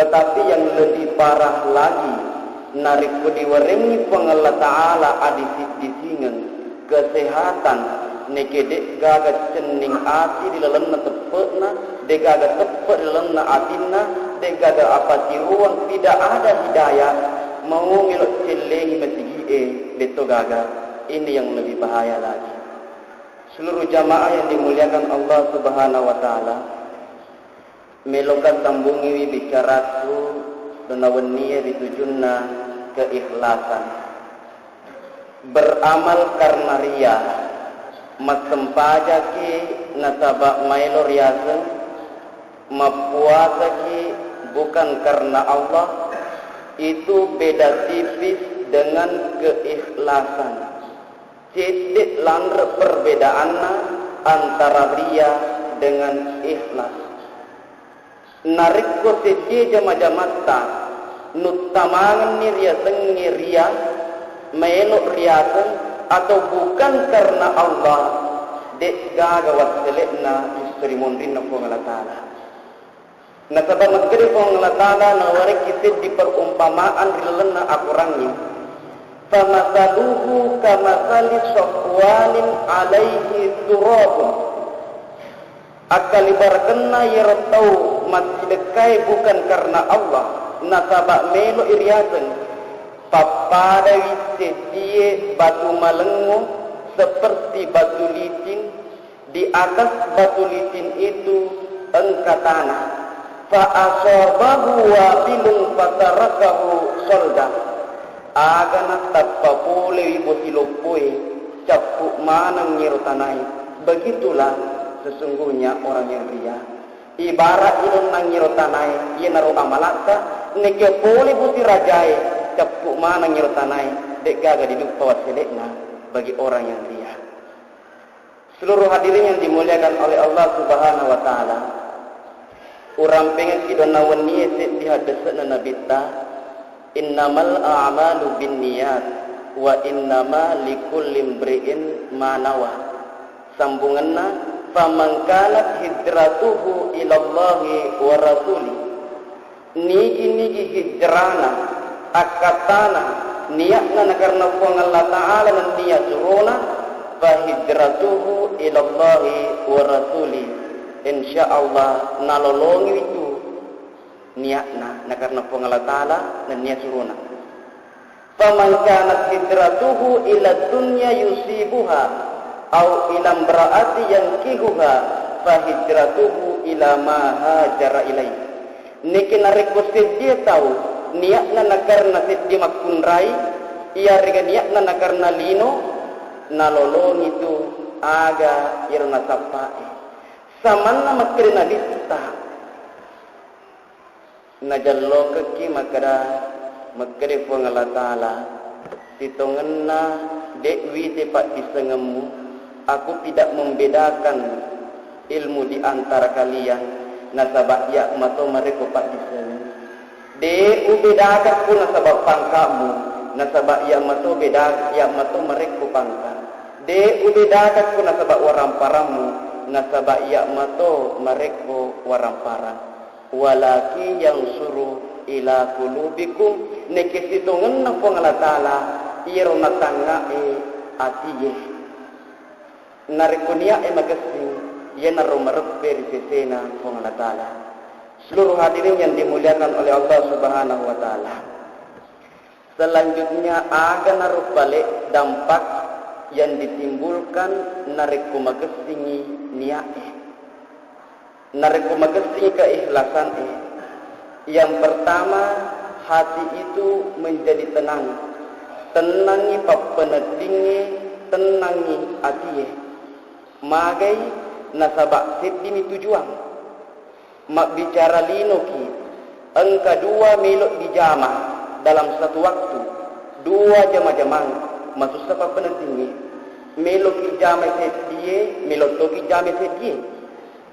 Tetapi yang lebih parah lagi, narekko diwarengngi Puang Allah Ta'ala adisi-disingeng kesehatan, neke de'gaga cenning ati ri lalenna teppe'na, de'gaga teppe' ri lalenna atinna, de'gaga apatiruang, tidak ada hidayah, mau melo cellengi masigi'e, detto gaga. Ini yang lebih bahaya lagi. Seluruh jamaah yang dimuliakan Allah Subhanahu wa Ta'ala, meloka sambungiwi bicaraku dona wennie ri tujunna keikhlasan. Beramal karena ria, massempajaki nasaba maelo riaseng, mappuasaki bukan karena Allah, itu beda tipis dengan keikhlasan. Cedde' lanre' perbedaanna antara ria dengan ikhlas. Narekko seddie jama-jamatta nuttamangenni riasengnge ria, maelo' riaseng atau bukan karena Allah, de'gaga wassele'na justru ri monrinna Puang Allah Ta'ala. Nasaba makkeda Puang Allah Ta'ala nawarekki seddi perumpamaan ri lalenna akorangnge, "Famasaluhu kamasali safwanin alaihi turabun." Akkalibarakenna iyaro tau massidekkae bukan karena Allah, nasaba melo'i riaseng, pappadai seddie batu malengngo seperti batu licin, di atas batu licin itu engka tanah. Fa asabahu wabilun fatarakahu solda. Agana tappa polewi bosi loppoe, cappu maneng ngero tanae. Begitulah sesungguhnya orang yang ria. Ibarat ilonnang ngero tanae, iyanaro amalatta, neke pole bosi rajae, cappu maneng ngero tanae, de'gaga diduppa wassele'na bagi orang yang ria. Seluruh hadirin yang dimuliakan oleh Allah Subhanahu wa Ta'ala, urampengekki donna wennie seddi haddese'na Nabitta, "Innamal a'malu binniyat, wa innama likulli imri'in ma nawa." Sambungenna, "Faman kanat hijratuhu ilallahi wa rasuli." Nigi-nigi hijrana, akkattana, niatna nakarena Puang Allah Ta'ala nennia surona, fa hijratuhu ilallahi wa rasuli. Insya Allah nalolongi itu niatna nakarena Puang Allah Ta'ala nennia surona. Faman kanat hijratuhu ila dunya yusibuha au ila imra'ati yankihuha fa hijratuhu ila ma hajara ilaih. Neke narekko seddie tau niatna nakarena seddi makkunrai, iyarega niatna nakarena lino, nalolongi tu aga iro nasappae. Samanna makkeda Nabitta, najallokekki makkeda, makkeda Puang Allah Ta'ala, sitongenna de' wite paddissengemmu, aku tidak membedakan ilmu di antara kalian, nasaba iya mato marekko paddissengeng. De' ubedakakku nasaba pangkamu, nasaba iya mato beda, iya mato marekko pangka. De' ubedakakku nasaba waramparammu, nasaba iya mato marekko waramparang. Walakin yansuru ila qulubikum, neke sitongenna Puang Allah Ta'ala iyaro natangngae atie. Narekko niae magessing, iyanaro mareppe ri sesena Puang Allah Ta'ala. Seluruh hadirin yang dimuliakan oleh Allah Subhanahu wa Ta'ala. Selanjutnya, aga narupa le dampak yang ditimbulkan narekko magessingi niae. Narekko magessingi keikhlasan e, yang pertama, hati itu menjadi tenang. Tennangngi pappeneddingnge, tennangngi atie. Magai nasaba seddimi tujuang. Mabbicara linoki, engka dua melo dijama dalam satu waktu, dua jama-jamang, masussa pappeneddingnge. Meloki jama seddie, melo toki jama seddie.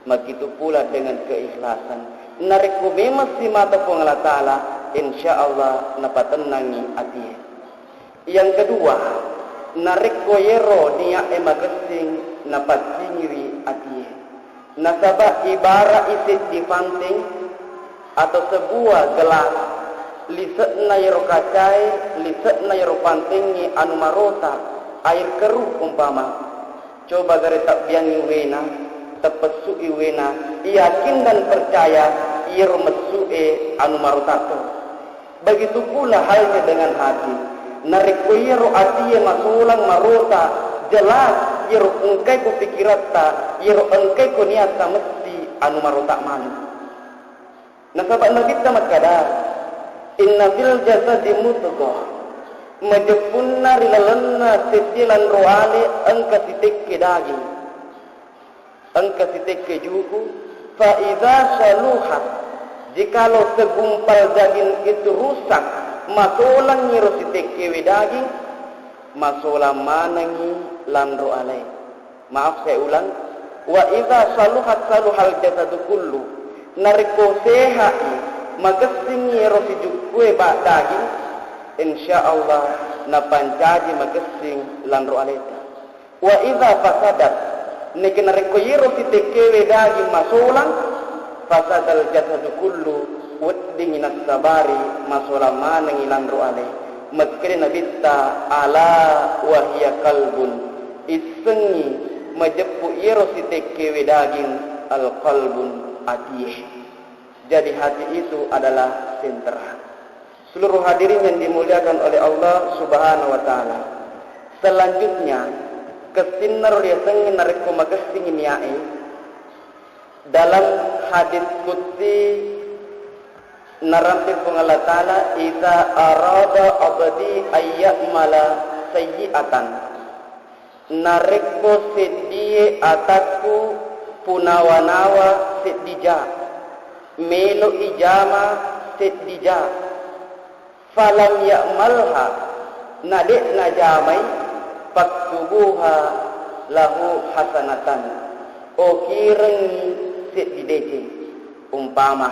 Makitu pula dengan keikhlasan. Narekko memang simata Puang Allah Ta'ala, insya Allah napatennangi atie. Yang kedua, narekko yero niae magessing, napassingiwi atie. Nasaba ibarai seddi panteng atau sebuah gelas, lise'na yero kacae, lise'na yero pantengnge anu marota, air keruh umpama. Coba gare tabbiangngi wena, tapessu'i wena, yakin dan percaya iyaro messu'e anu marota to. Begitu pula halnya dengan hati. Narekko iyaro atie masolang marota, jelas iyaro engkae ko pikiratta, iyaro engkae ko niatta mesti anu marota maneng. Nasaba Nabitta makkada, "Inna fil jasadi mudghah." Majeppunna ri lalenna seddie lanro ale engka sitekke daging. Engka sitekke juku, fa idza saluhat, jikalau segumpal daging itu rusak, masolang iro sitekkewe daging, masolang manengi lanro alai. Maaf, saya ulang. Wa idza saluhat saluhal jasadu kullu. Narekko sehai, magessingi ero sijukkue ba daging, insya Allah napancaji magessing lanro aleta. Wa idza fasadat, neke narekko iyero sitekkewe daging masolang, fasadal jasadu kullu, weddingngi nassabari masolang manengngi lanro ale. Makkeda Nabitta, "Ala wa hiya qalbun." Issengngi majeppu iyero sitekkewe daging, al-qalbun, atie. Jadi hati itu adalah sentra. Seluruh hadirin yang dimuliakan oleh Allah Subhanahu wa Ta'ala. Selanjutnya, kessinnaro riasengnge narekko magessing niae, dalam hadis qudsi narampe Puang Allah Ta'ala, "Idza arada abdi ayya'mala sayyi'atan." Narekko seddie atakku punawa-nawa seddi ja, melo ijama seddi ja, falam ya'malha, na de' najamai, faktubuha lahu hasanatan, okirengngi seddi deceng. Umpama,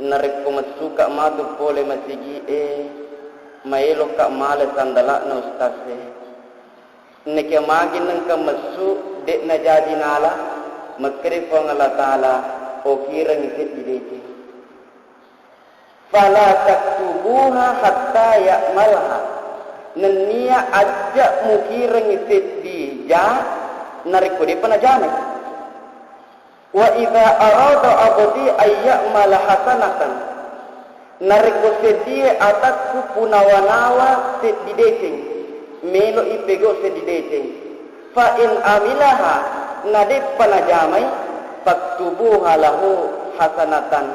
narekko messuka matu pole masigi'e, maelokka male sandala'na ustaz e. Neke magi nengka messu, de' najaji nala, makkeda Puang Allah Ta'ala, okirengngi seddi deceng. Fala taktubuha hatta ya'malaha. Nennia ajja mukirengngi seddi ja narekko de'pa najamai. Wa idza arada abdi ayya'mala hasanatan. Narekko seddie atakku punawa-nawa seddi deceng, melo'i pegau seddi deceng. Fa in amilaha, na de'pa najamai, faktubuha lahu hasanatan,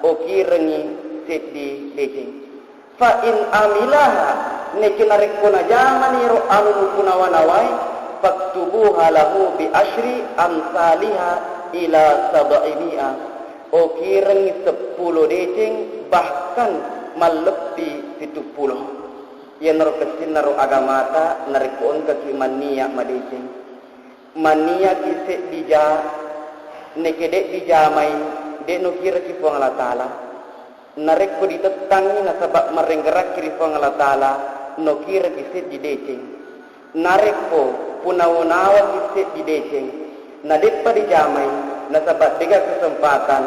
okirengngi seddi deceng. Fa in amilaha, neke narekko najamani ro anu mupunawa-nawai, faktubuha lahu bi asyri amsaliha ila sab'imi'a. Okirengngi seppulo deceng, bahkan malleppi pituppulo. Iyanaro kessinna ro agamata, narekko engkaki mannia madeceng. Manniaki seddi ja, neke de' dijamai, de' nokiraki Puang Allah Ta'ala. Narekko ditettangngi nasaba' marenggerakki ri Puang Allah Ta'ala, nokiraki seddi deceng. Narekko punawa-nawaki seddi deceng, na de'pa dijamai, nasaba' de'ga kesempatan,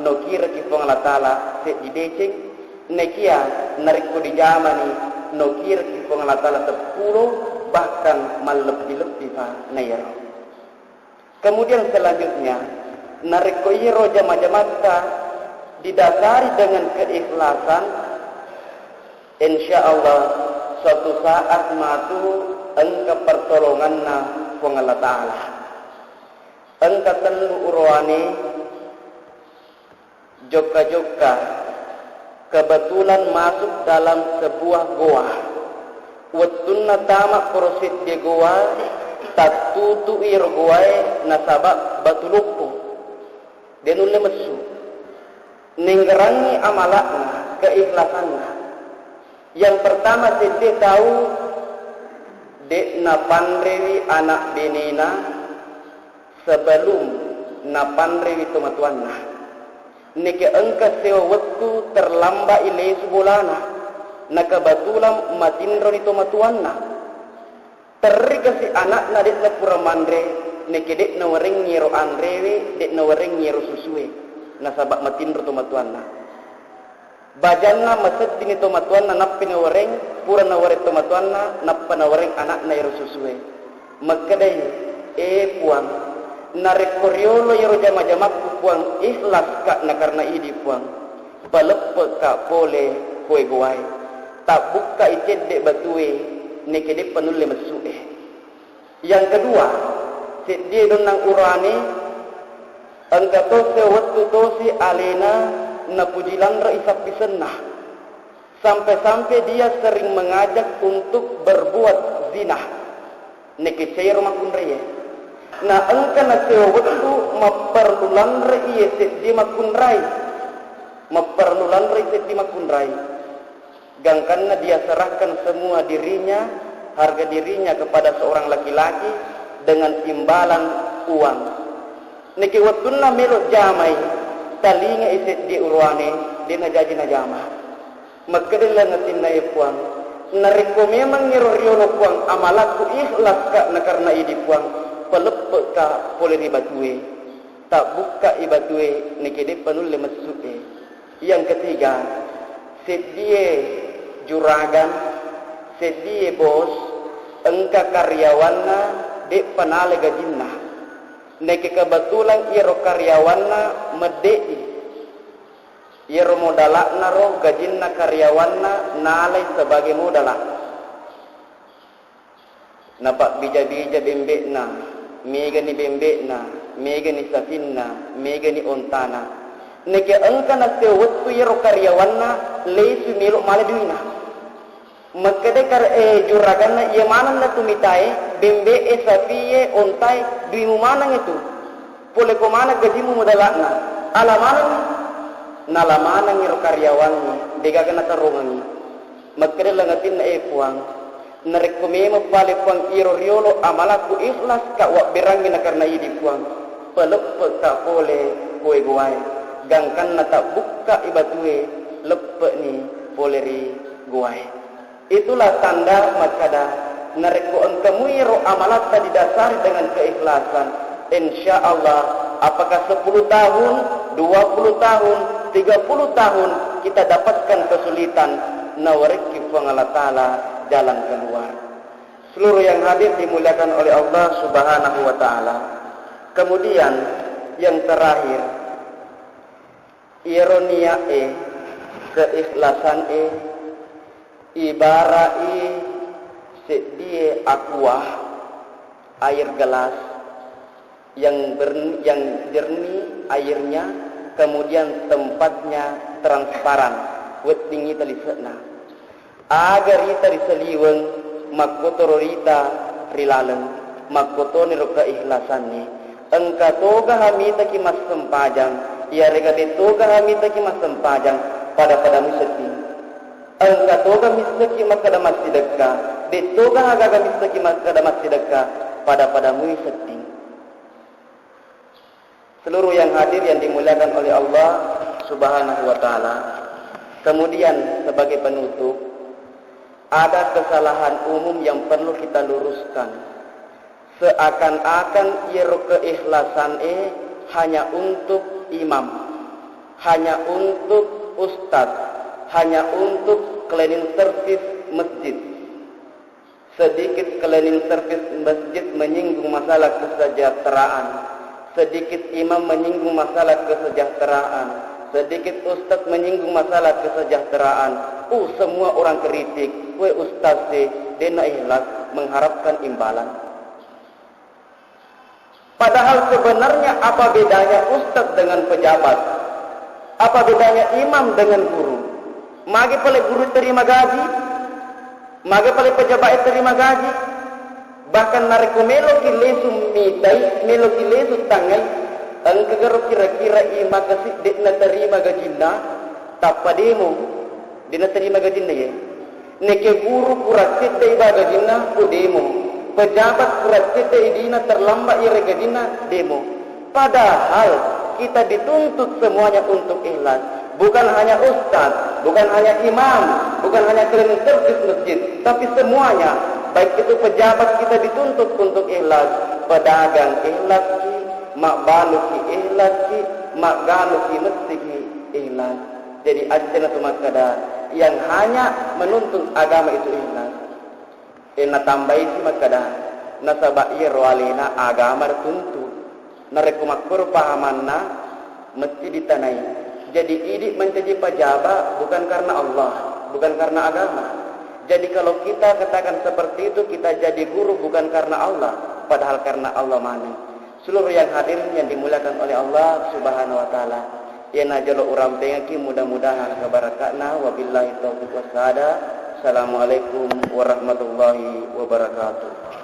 nokiraki Puang Allah Ta'ala seddi deceng. Nekia narekko dijamani, nokiraki Puang Allah Ta'ala seppulo, bahkan malleppi-leppi fa naiyaro. Kemudian selanjutnya, narekko iyaro jama-jamatta didasari dengan keikhlasan, insya Allah suatu saat matu engka pertolonganna Puang Allah Ta'ala. Engka tellu uroane jokka-jokka, kebetulan masuk dalam sebuah goa. Wettunna tama koro seddi goa, tattutu'i ro goae nasaba' batu loppo. De' nulle messu. Nenggerangngi amala'na, keikhlasanna. Yang pertama, seddi tau de' napanrewi anak benena sebelum napanrewi tomatoanna. Neke engka sewa wettu terlambat i lesu bolana, na kebetulan matinroni tomatoanna. Terri kasi anakna de'na pura manre, neke de' nawerengngi ero anrewe, de' nawerengngi ero susue, nasaba' matinro tomatoanna. Bajanna maseddini tomatoanna nappi nawereng, pura nawereng tomatoanna, nappa nawereng anakna ero susue. Makkedai, "E Puang, narekko riolo ero jama-jamakku Puang, ikhlaska nakarena idi Puang, paleppe'ka pole koe goae. Tabbukkai cedde batue, neke deppa nulle messu'e." Yang kedua, seddie donnang urane, engka to sewettu tosi alena napuji lanre'i sappisenna. Sampai-sampai dia sering mengajak untuk berbuat zina. Nekecero makkunraie. Na engka nasewa wettu mapperlu lanre'i ye seddi makkunrai. Mapperlu lanre'i seddi makkunrai. Gangkanna dia serahkan semua dirinya, harga dirinya kepada seorang laki-laki dengan imbalan uang. Neke wettunna melo jamai, talingai seddie uroane, de' najaji najama. Makkeda langngatinna, "E Puang, narekko memang ero riolo Puang amalakku ikhlaska nakarena idi Puang, paleppe'ka pole ri batue. Tabbukkai batue, neke deppa nulle messu'e." Yang ketiga, seddie juragan, seddie bos, engka karyawanna de'pa nala gajinna. Neke kebetulan iyaro karyawanna medde'i. Iyaro modala'naro gajinna karyawanna nalai sebagai modala. Napabbija-bija bembe'na, megani bembe'na, megani sapinna, megani ontana. Neke engka nasewa wettu iyaro karyawanna lesu melo mala duina. Makkeda kar-, eh, juraganna, "Iya manenna tu mitae, bembe'e, sapie, ontae, duimu maneng itu. Pole ko maneng gajimu mudala'na. Ala maneng?" Nala maneng iro karyawangnge, degaga natarungengi. Makkeda langngatinna, "Eh, Puang, narekko memang pale Puang iro riolo amalakku ikhlas ka wabberangngi nakarena idi Puang, paleppe'ka pole koe goae. Gangkanna tabbukka i batue, leppe'ni pole ri goae." Itulah tanda makkada, narekko engka muiro amalatta didasari dengan keikhlasan, insya Allah, apakah sepuluh tahun, dua puluh tahun, tiga puluh tahun, kita dapatkan kesulitan, nawarekki Puang Allah Ta'ala jalan keluar. Seluruh yang hadir dimuliakan oleh Allah Subhanahu wa Ta'ala. Kemudian, yang terakhir, iyaro niat e, keikhlasan e, ibara'i seddie aqua, air gelas, yang ber-, yang jernih airnya, kemudian tempatnya transparan, weddingngi talise'na. Aga rita ri saliweng, makkotoro rita ri laleng, makkotoniro keikhlasanni. Engka toga hamitaki massempajang, iyarega de toga hamitaki massempajang, pada-pada musedding. Engka toga misseki makkeda massidekka, de toga agaga misseki makkeda massidekka, pada-pada mui sedding. Seluruh yang hadir yang dimuliakan oleh Allah Subhanahu wa Ta'ala. Kemudian, sebagai penutup, ada kesalahan umum yang perlu kita luruskan. Seakan-akan iyaro keikhlasan e hanya untuk imam, hanya untuk ustadz, hanya untuk cleaning service masjid. Sedikit cleaning service masjid menyinggung masalah kesejahteraan. Sedikit imam menyinggung masalah kesejahteraan. Sedikit ustadz menyinggung masalah kesejahteraan. Uh, semua orang kritik. We ustadz sih, dena ikhlas mengharapkan imbalan. Padahal sebenarnya apa bedanya ustadz dengan pejabat? Apa bedanya imam dengan guru? Magi pale guru terima gaji? Magi pale pejabat terima gaji? Bahkan narekko meloki lesu mitai, meloki lesu tangai, engka garo kira-kira imam kasi de naterima gajinna? Tappa demo, de naterima gajinna ye. Neke guru pura cedde iba gajinna, ku demo. Pejabat pura cedde idina terlambat iyare gajinna, demo. Padahal kita dituntut semuanya untuk ikhlas. Bukan hanya ustaz, bukan hanya imam, bukan hanya cleaning service masjid, tapi semuanya, baik itu pejabat kita dituntut untuk ikhlas, pedagang ikhlas ki, mabbaluki ikhlas ki, magganuki messiki ikhlas. Jadi, ajjana tu makkada, yang hanya menuntut agama itu ikhlas. E, natambaisi makkada, nasaba iyaro alena agama rituntu. Narekko makkoro pahamanna, mesti ditanai. Jadi, idi mencaji pajaba bukan karena Allah, bukan karena agama. Jadi, kalau kita katakan seperti itu, kita jadi guru bukan karena Allah, padahal karena Allah maneng. Seluruh yang hadirin yang dimuliakan oleh Allah Subhanahu wa Ta'ala. Iyana jolo urampengaki, mudah-mudahan engka barakatna. Wabillahi taufiq wassaada. Assalamualaikum warahmatullahi wabarakatuh.